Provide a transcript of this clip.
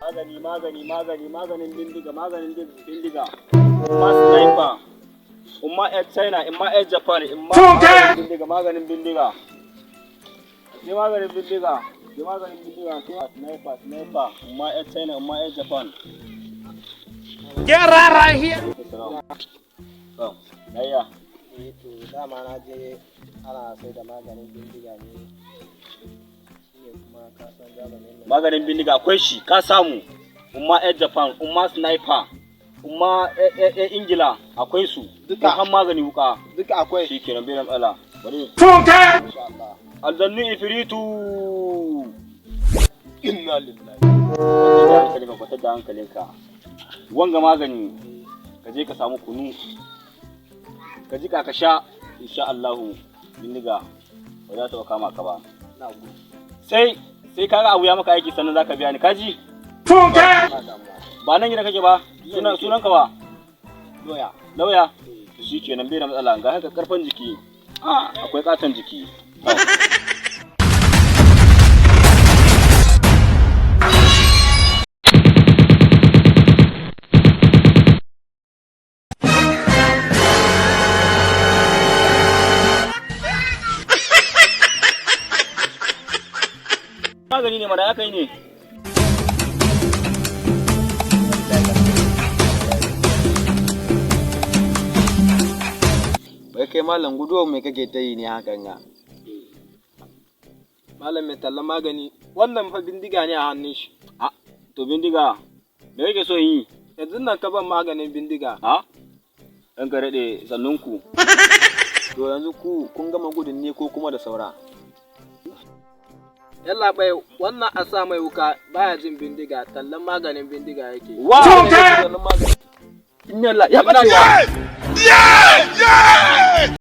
Magani, magani, magani, maganin bindiga, maganin bindiga. Umma sniper. Umma yar China, umma yar Japan, umma maganin bindiga, maganin bindiga. Sai maganin bindiga, sai maganin bindiga, sai sniper, sniper, umma yar China, umma yar Japan. Get right here. To, layya. Eh to dama na je ana sai da maganin bindiga ne. Shine kuma ka san zamanin nan. Maganin bindiga akwai shi, ka samu. Umma yar Japan, umma sniper, umma yar Ingila akwai su. Duka. Har magani wuka. Duka akwai. Shi kenan bai da matsala. Bari. Insha Allah. Aljannu ifiritu. Inna lillahi. Kwantar da hankalinka, kwantar da hankalinka. Wanga magani, ka je ka samu kunu. Ka jika ka sha, insha Allahu, bindiga ba za ta kama ka ba. Na gode. Sai kaga abu ya maka aiki sannan zaka biya ni, kaji? Ba damuwa. Ba nan gida kake ba, sunan ka ba. Doya. Lauya. To shikenan bai da matsala, ga haka karfan jiki. Ah, akwai katon jiki. To. Magani ne mana ya kai ne. Wai kai malam guduwa mai kake ta yi ne hakan ga? Malam mai tallan magani wannan fa bindiga ne a hannun shi. Ah, to bindiga, me kake so yi? Yanzu nan ka ban maganin bindiga. Ha? Ɗan ka daɗe sannunku. To yanzu ku kun gama gudun ne ko kuma da saura? Yallaɓai wannan a sa mai wuka baya jin bindiga tallan maganin bindiga yake. Wa! Inna Allah ya ɓace.